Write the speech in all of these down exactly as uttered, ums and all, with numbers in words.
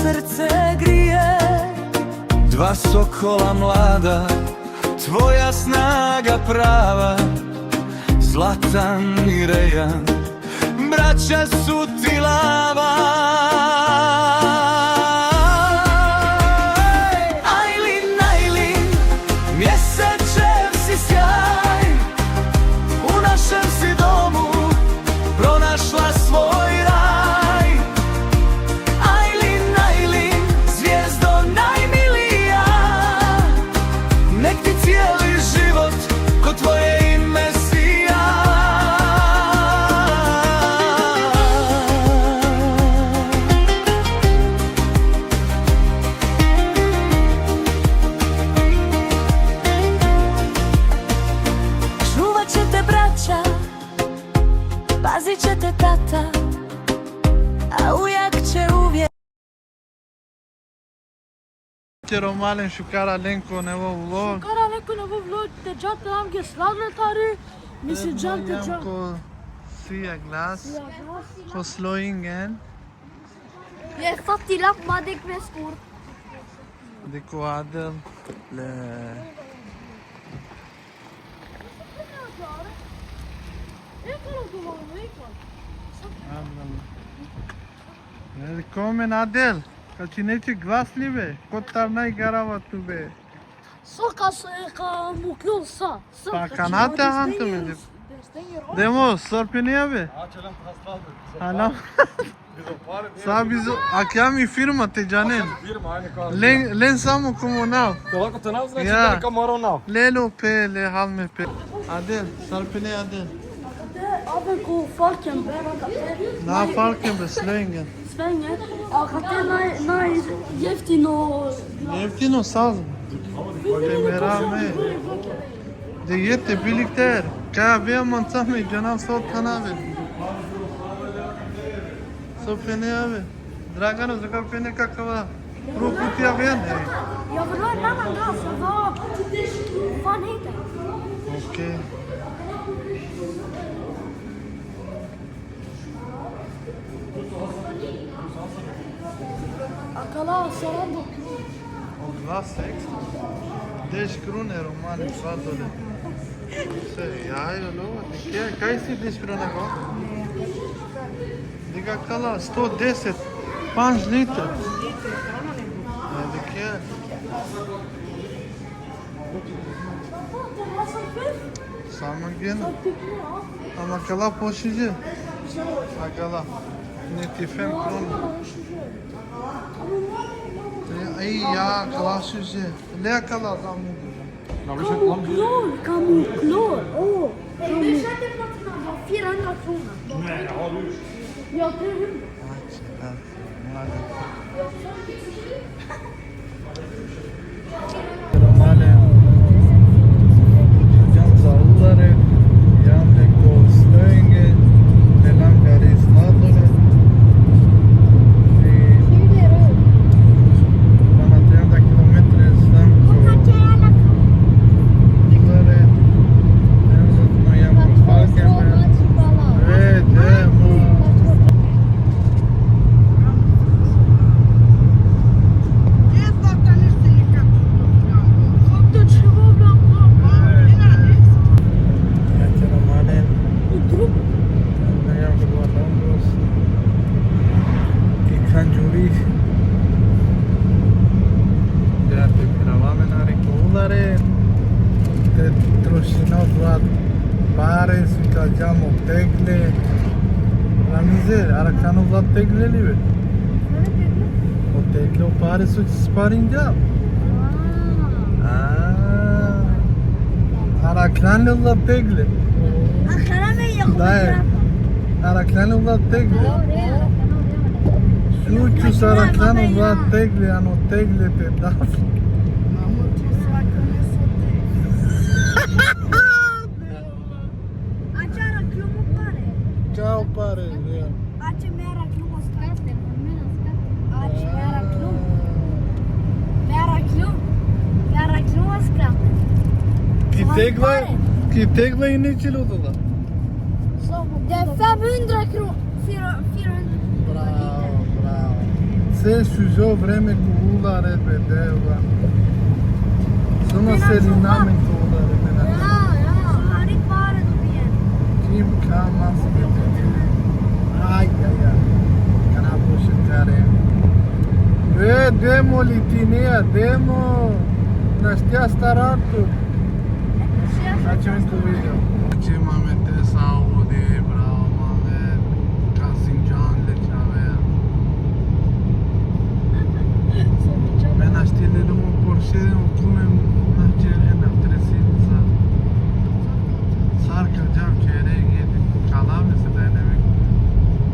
Srce grije, dva sokola mlada, tvoja snaga prava, Zlatan i Rejan, braća su ti lava. Ajlin, Ajlin, mjesečev si sjaj, u našem si domu pronašla svoj raj. Ajlin, Ajlin, zvijezdo najmilija, nek ti cijeli život ko tvoje ime sija. Čuvat će te braća, pazit će te tata, a ujak će uvijek. Tjero malen, šukar alen ko nevo vlog. Šukar alen ko nevo vlog, te džan te lam ge sladre tari, mi se džan te džan. Ko sija glas, sija glas, ko slojingen. Je fati lap ma dek me skur. Diko Adel, le. Adel. Velkommen, Adel. Ka čine ti glas li be? Kotar naj garava tu be. So ka, so ka muklo sa. So pa ka kanate čine han tu be. Demo, sar pene be? Alam. Sa bizo, akja mi firma te džanen. Firma, ajde, kao. Len, len samo komo nav. Te lako te nav, znači, ja, da li ka mora nav. Le lo pe, le hal me pe. Adel, sar pene Adel. Ave ko Falkenberg, akate. Na Falkenberg, Svengen. Svengen. Akate naj, naj jeftino. Jeftino saz. Te mera me. De jete bilikter. Ka ve manca me džanav so thanave. So pene ave. Dragano, zaka pene kakava. Prvo puti aven, e. Ja vrlo nama da, sa da. Fanita. Okej. Akala saranda. O glas ekstra. Deš krune romane, sladole. Se, ja, jo, lo, ti kaj, kaj si deš krune ko? Diga kala, sto deset, panč liter. E, dikhe. Samo gena. Ama kala pošiže. Akala. Niti fen kruna. Aj, ja, kala šiže. Le kala zamu. Kamu klor, kamu klor. O, kamu. Ja, te. Normalno. Jam za Ullare, jam neko Støynge, ne lam gari sladole. I pana trianda kilometre sam ko Ullare, trenutno jam ko Falkenberg. E, demo. Ki khan džuri. Ja te phirava me nari ko Ullare. Te trošina brat pare, so ka džam o tegle. Ramize, arakhljan o brat tegle li be? O tegle o pare so sparinđa. A. Arakhljan li o brat tegle? Arakhljan me jako. Da, e. Arakhljan li o brat tegle? Suču sa arakhljan o brat tegle, ano tegle te da. Ačara kljumo pare. Kao pare, ja. Ače mera kljumo skate. Ače mera kljumo. Mera kljumo. Mera kljumo skate. Ki tegla, ki tegla i ničilo toga. De femhundra kronor. Fyra, fyrahundra. Bravo, bravo. Se šužo vreme ko ulara, be, deva. Sono se riname ko ulara, be, na. Ja, ja. Hari pare dobijam. Kim kamas, be. Aj, aj, aj. Kana boše kare. E, demo li ti ne, demo. Našteja staratu. Znači, mi tu video. Znači, mame, te sa ovdje, bravo, mame. Kasim džan le čave. Me našti le lumo Porsche, o kume, znači, e na tresinca. Sar ka džam čere, jedi kalave se da je neve.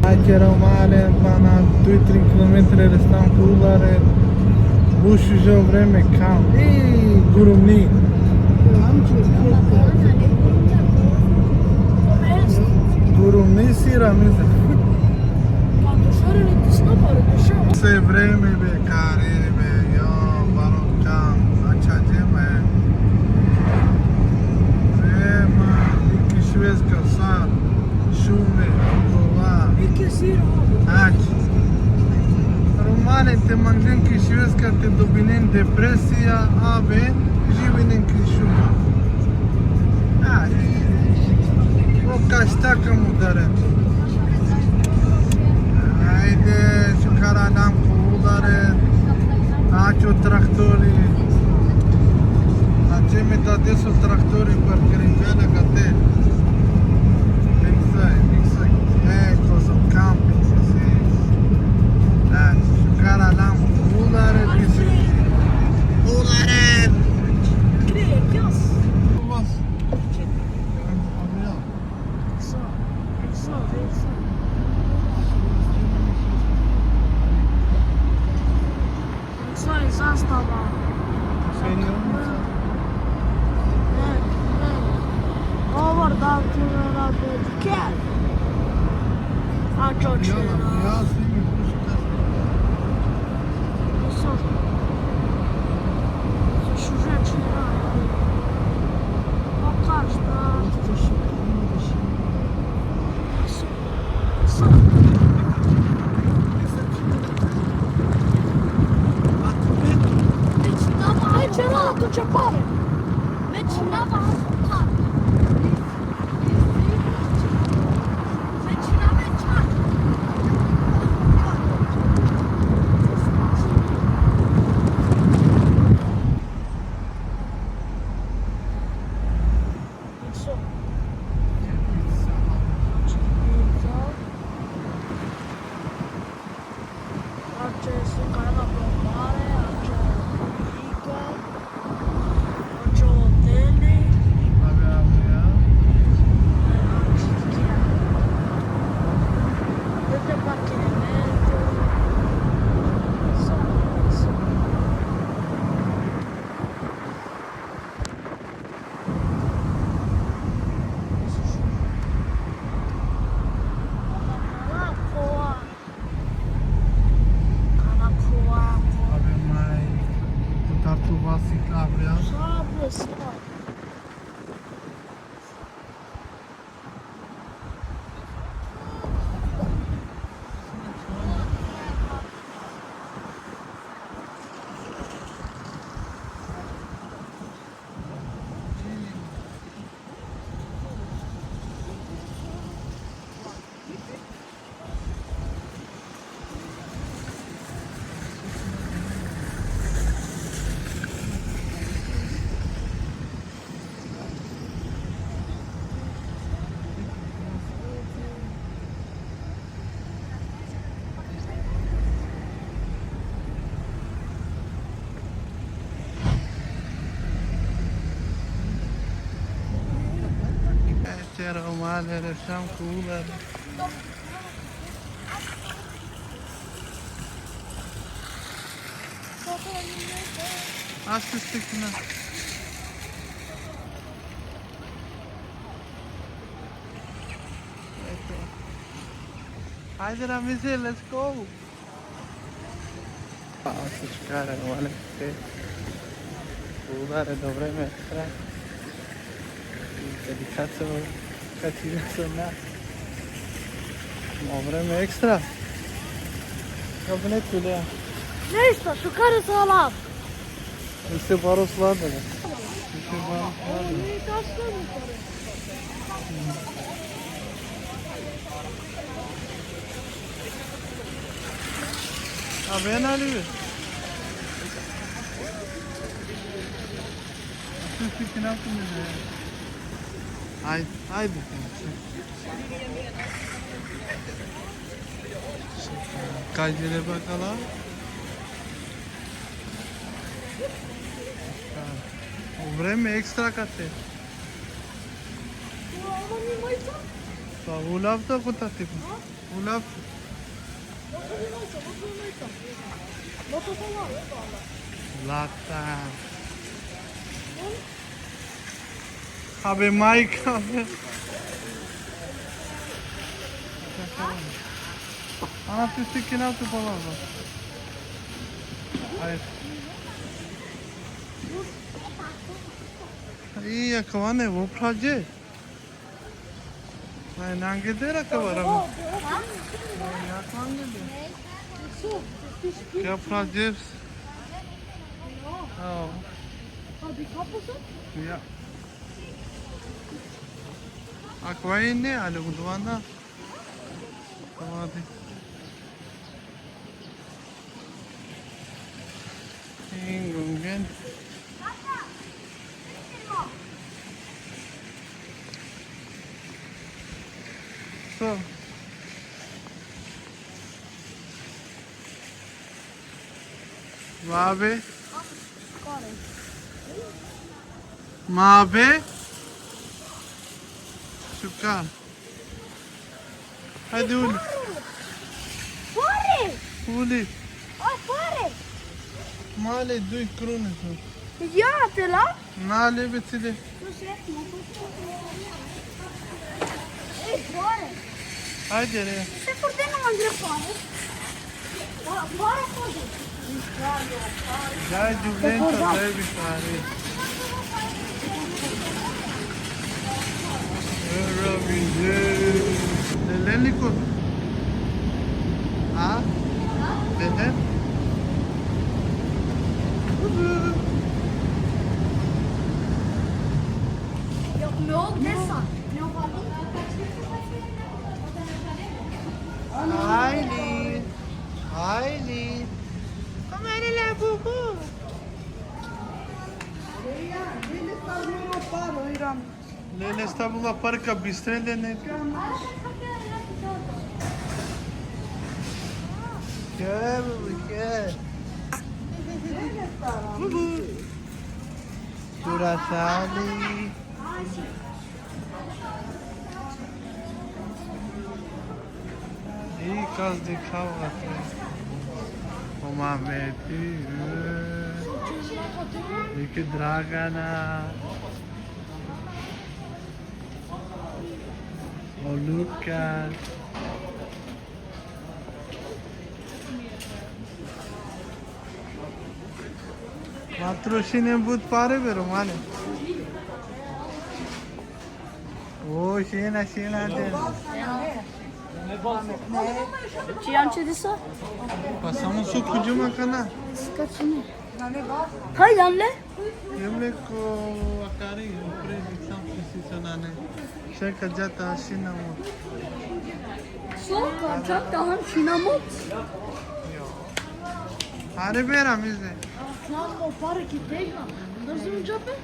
Ajde, Romane, pana duj trin kilometre restam ko ulara. But šužo vreme, kam. I gurumni. Gurumni si, Ramize. Se vreme, be, kare, be, jo, baro kam, ača džema e. Vreme, iki Švedska sa, šume, kova. Iki siro. Ač. Romane, te manglen ki Švedska, te dobinen depresija, a be, živinen ki šuma. Aj. O kašta ka mudare. Ajde, šukar alam ko ulara. Ačo traktori. Ače me da deso traktori parkiringjala kate. Inside, inside. E, ko so kampi, si. Aj, šukar alam ko ulara, si. Ulara. Zastava. Govor da ti me rade ker. A čočera. Eso. Eso šuže čera. Pa kaš da. Eso. Već na vas. Već na vas. Ače si kala bombare, ače pika, ače hoteli. Dete parkirimento. Sa, sa. Ave maj, kotar tu vasi kabri, a? Sabe, sabe. Ćero male, rešam kuler. Aste stikna. Eto. Ajde, Ramize, let's go. Pa, se šukar, male, te. Udare do vreme ekstra. I kad i kad so, kad i so na. O vreme ekstra. Kabinet bile. Nešto, šukare so alav. Iste baro sladene. Iste baro sladene. Abe na li. Sisi kinav tu mile. Ajde, ajde. Kajdile bakala. O vreme ekstra kate. Pa ulav to kutati. Ulav. Lata. Abe majka, abe. Ana ti si kina tu palava. Ajde. I akava ne, vo phrađe. Naj, na angeder akava. Ha? Naj, na angeder. Kja phrađe. Ao. Ja. Akava i ne, ali u duvanda. Tamam, hadi. Ingungen. So. Vabe. Mabe. Šukar. Hajde, uli. Pare! Uli. O, pare! Male, duj krune su. Ja, te la? Na, le, be, cide. Ej, pare! Hajde, re. Se por te na andre pare. Daj, Juventus, daj, Vitali. Lele liko. A? Lele? Yok, ne oldu ne san? Haydi. Haydi. Come on, la bubu. Lele sta bula parka bistrele ne. Gel, gel. Bubu. Şurası Ali. I kas dikhava tu. O Mehmeti. Iki Dragana. O Lukas. Matrošine but pare bero, mane. O, šena, šena, te. Čijam će disa? Pa samo so kuđum akana. Skačine. Kaj dan le? Jemle ko akari, upre dikhlam si so nane. Šeka džata šinamo. So ka džata han šinamo? Are bera mize. Samo pare ki tegna. Razum džape?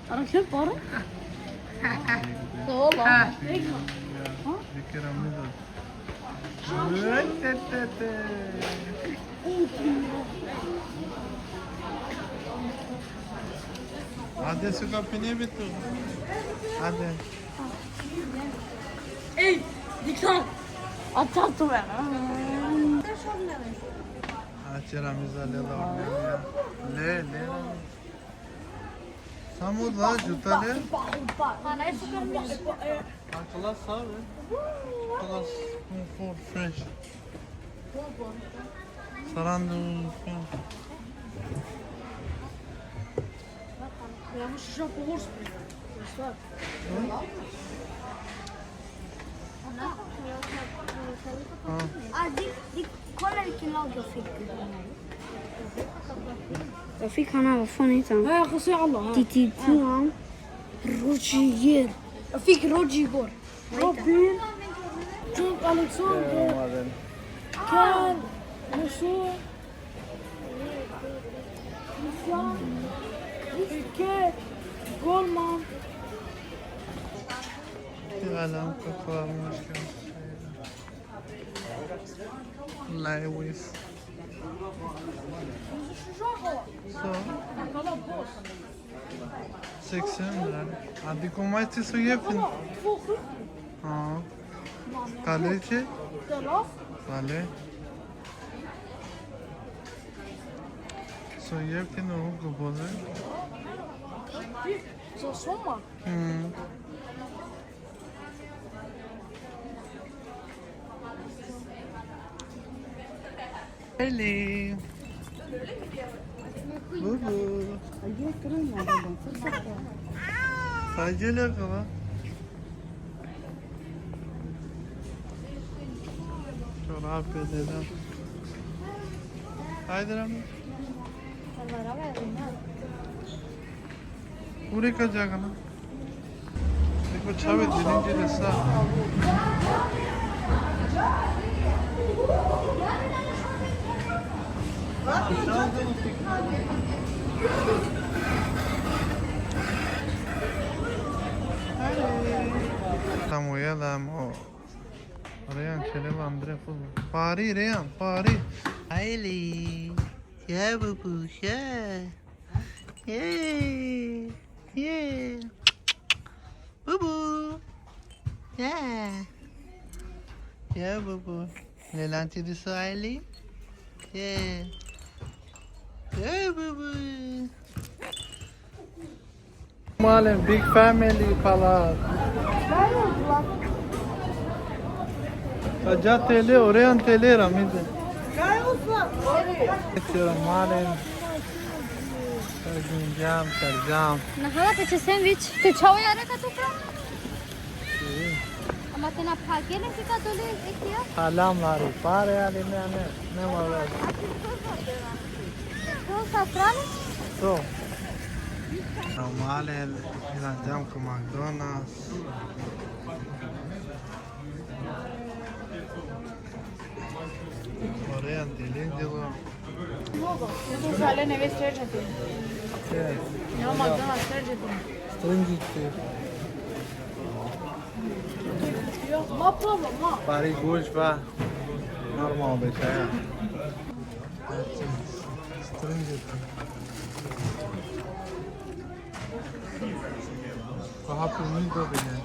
Ara khe pare? Ola. Tegna. Ha? Dikera mize. Hadi su kapine bitu. Hadi. Ej, dikkat. Atar tu ben. Ačera miza le la. Le, le. Samo la, džuta le. Akala sa ve. Akala for fresh. Sarandu. Ja mu šušam po Vursku. Ha. A, dik, dik. Rafik, han har funny. Ti ti ti, han. Roger. Rafik, Roger Igor. Robin. John Alexander. Ken. Musa. Musa. Piqué. Golman. Yalan kafa. Lewis. So. Seksen lira. Hadi, como é que isso aqui? Ha. Kaleci. Vale. So, yeftin o kubozu. So, soma. Hmm. Hello. Bubu. Saygıyla kala. Çorap dedim. Haydi ama. Buraya kaçacak ana. Eko çavet birinci de sağ. Tam uyalım o. Reyan, şöyle bandire full. Pari, Reyan, pari. Hayli. Ya bu bu, ya. Yeah. Yeah. Bubu. Yeah. Yeah, bubu. Lelanti di Suhaili. Yeah. Yeah, bubu. Malem, big family pala. Kaja tele, Orean tele, Ramize. Istiyorum, malem. Sergin cam, sergam. Na hala peče sandvič. Te čao ja reka tu pra? Ama te na phagele si ka dole e kja? Halam lari, pare ali ne, ne, ne mora. Tu sa strane? So. Normalno, ilan jam ko McDonald's. Orean te lindilo. Tu sale neve serđe ti. Yes. Ja, McDonald's serđe ti. Stringiti. Ma problem, ma. Pari gužva. Normalno bećaja. Stringiti. Ko hapi mi dobije.